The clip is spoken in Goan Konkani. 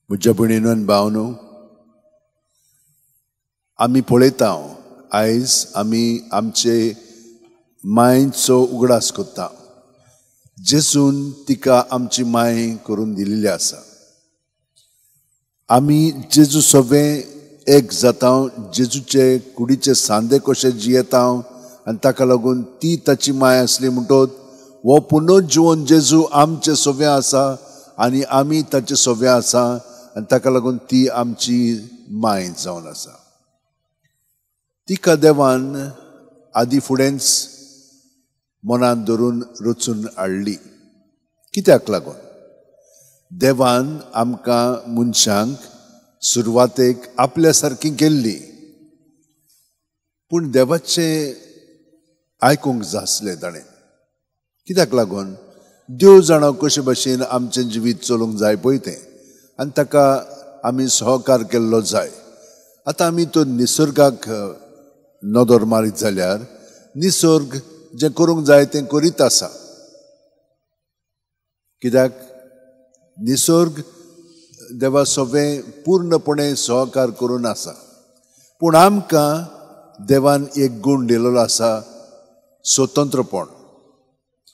म्हज्या भयणीनो आनी भावनो, आमी पळयता आयज आमी आमचे मायचो उगडास करता. जेजून तिका आमची माय करून दिल्ली आसा. आमी जेजू सगळे एक जाता, जेजूचे कुडीचे सांदे कशे जियेता आनी ताका लागून ती ताची माय आसली म्हणटोच हो पुनर्जिवन जेजू आमचे सगळे आसा आनी आमी ताचे सगळे आसा आनी ताका लागून ती आमची माय जावन आसा. तिका देवान आदी फुडेंच मनांत धरून रचून हाडली. कित्याक लागून? देवान आमकां मनशांक सुरवातेक आपल्या सारकी केल्ली, पूण देवाचें आयकूंक जाय आसलें ताणें. कित्याक लागून? देव जाणा कशे भशेन आमचें जिवीत चलूंक जाय पळय तें, आनी ताका आमी सहकार केल्लो जाय. आतां आमी तो निसर्गाक नदर मारीत जाल्यार निसर्ग जें करूंक जाय तें करीत आसा. कित्याक? निसर्ग देवा सगळें पूर्णपणे सहकार करून आसा. पूण आमकां देवान एक गूण दिलेलो आसा, स्वतंत्रपण.